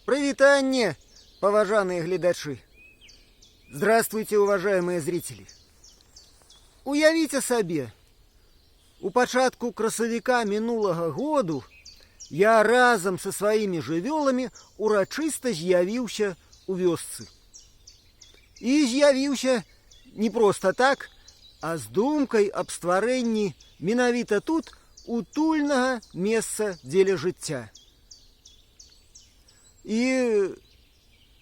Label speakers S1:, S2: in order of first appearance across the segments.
S1: Прывітанне, паважаныя гледачы. Здравствуйте, уважаемые зрители. Уявіце сабе, у пачатку красавіка мінулага году я разам са сваімі жывёламі урачыста з'явіўся ў вёсцы. І з'явіўся не проста так, а з думкай аб стварэнні менавіта тут утульнага месца дзеля жыцця. І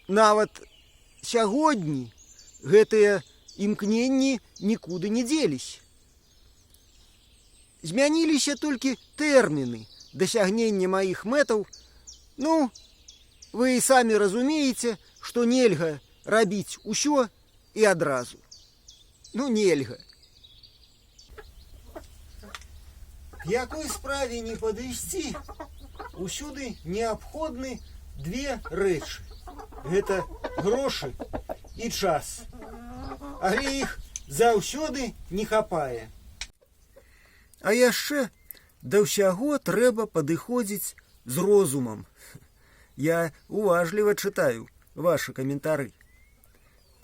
S1: нават сягодні гэтыя імкненні нікуды не дзелись. Змяніліся толькі тэрміны дасягнення маіх мэтаў. Ну, вы і самі разумееце, што нельга рабіць усё і адразу. Ну, нельга. К якой справе не падысці, усюды неабходны две рэчы. Гэта грошы і час. Але іх заўсёды не хапае. А яшчэ да ўсяго трэба падыходзіць з розумам. Я уважліва чытаю вашы каментары.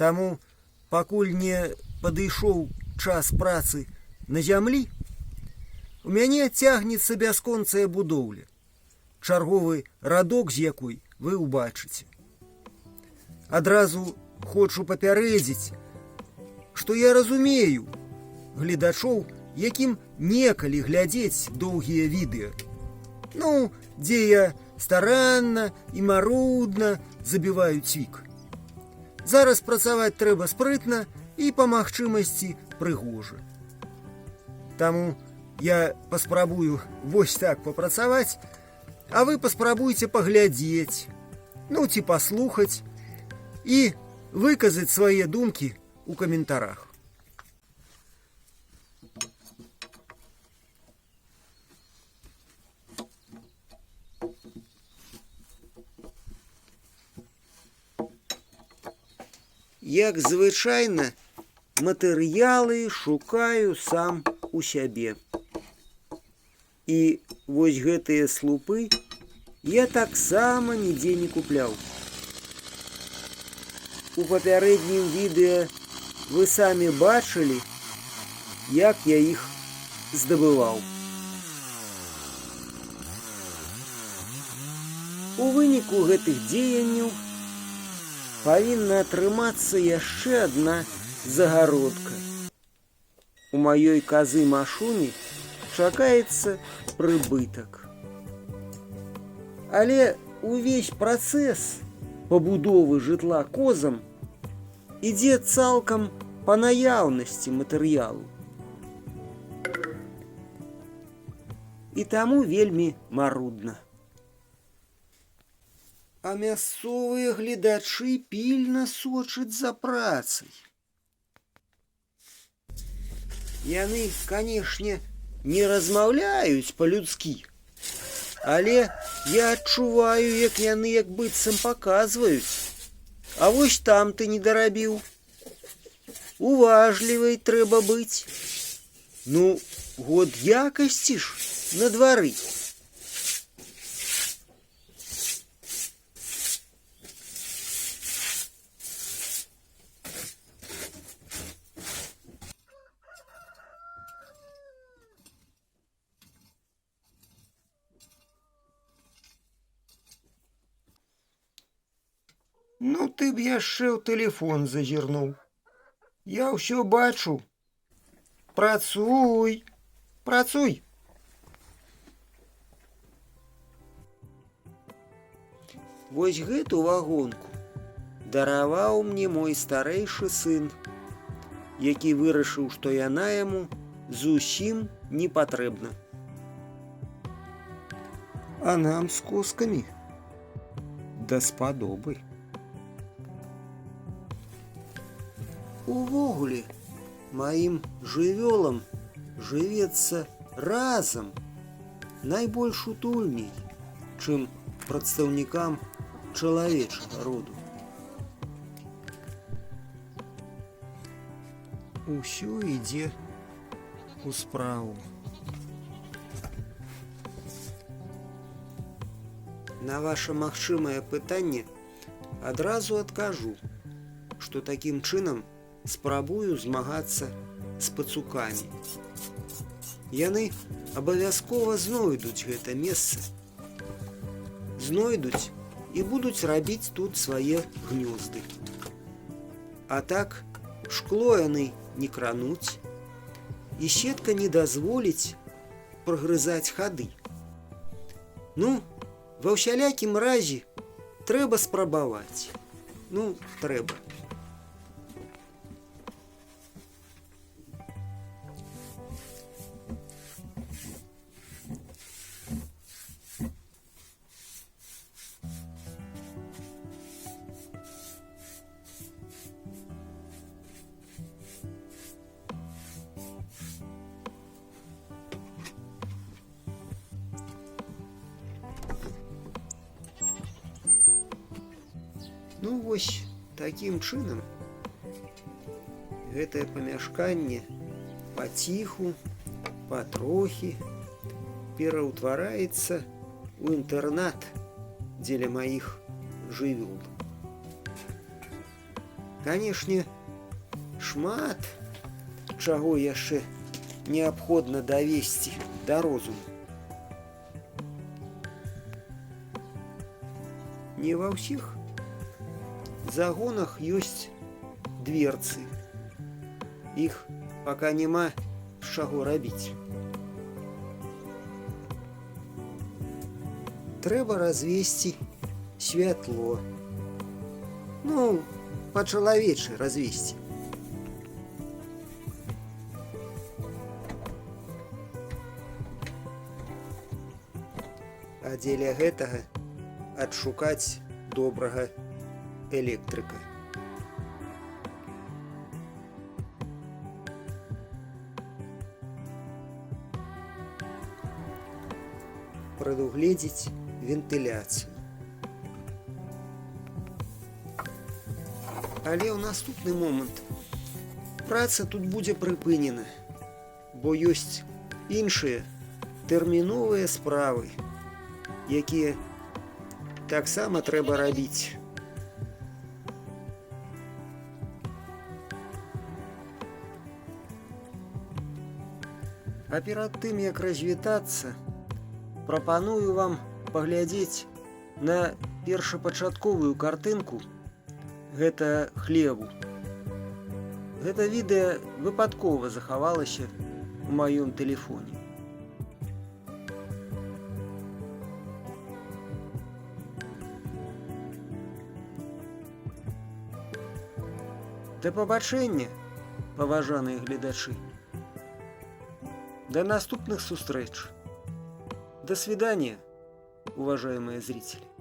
S1: Таму, пакуль не падышоў час працы на зямлі, у мяне цягнецца бясконцая будоўля, чарговы радок з якой вы ўбачыце. Адразу хочу папярэдзіць, што я разумею гледачоў, якім некалі глядзець доўгія відэа. Ну, дзе я старанна і марудна забіваю цвік. Зараз працаваць трэба спрытна і па магчымасці прыгожа. Таму я паспрабую вось так папрацаваць, а вы паспрабуйце паглядзець, ну ці паслухаць і выказаць свае думкі ў каментарах. Як звычайна, матэрыялы шукаю сам у сябе. І вось гэтыя слупы я таксама нідзе не купляў. У папярэднім відэа вы самі бачылі, як я іх здабываў. У выніку гэтых дзеянняў павінна атрымацца яшчэ адна загародка. У маёй казы Машуні чакаецца прыбытак. Але увесь працэс пабудовы жытла козам ідзе цалкам па наяўнасці матэрыялу. І таму вельмі марудна. А мясцовыя гледачы пільна сочаць за працай. Яны, канешне, не размаўляюць па-людскі, але я адчуваю, як яны як быццам паказваюць. А вось там ты не дарабіў. Уважлівай трэба быць. Ну, год якасці ж на двары. Ну, ты б яшчэ ў тэлефон зазірнуў. Я ўсё бачу. Працуй, працуй. Вось гэту вагонку дараваў мне мой старэйшы сын, які вырашыў, што яна яму зусім не патрэбна. А нам з коскамі даспадобы. Увогуле, маім жывёлам жывецца разам найбольш утульней, чым прадстаўнікам чалавечага роду. Усё ідзе у справу. На ваше магчымае пытанне адразу адкажу, што такім чынам спрабую змагацца з пацукамі. Яны абавязкова знойдуць гэта месца. Знойдуць і будуць рабіць тут свае гнёзды. А так шкло яны не крануць, і сетка не дазволіць прагрызаць хады. Ну, ва ўсялякім разе трэба спрабаваць. Ну, трэба. Ну вось такім чынам гэтае памяшканне паціху, патрохі пераўтвараецца ў інтэрнат дзеля маіх жывёл. Канешне, шмат чаго яшчэ неабходна давесці да розуму. Не ва ўсіх загонах ёсць дверцы. Іх пока няма з чаго рабіць. Трэба развесці святло. Ну, па-чалавечы развесці. А дзеля гэтага адшукаць добрага электрыка. Прадугледзець вентыляцыю. Але ў наступны момант праца тут будзе прыпынена, бо ёсць іншыя тэрміновыя справы, якія таксама трэба рабіць. А перад тым, як развітацца, прапаную вам паглядзець на першапачатковую картынку гэта хлеву. Гэта відэа выпадкова захавалася ў маём тэлефоне. Да пабачэння, паважаныя гледачы. До наступных сустрэч. До свидания, уважаемые зрители.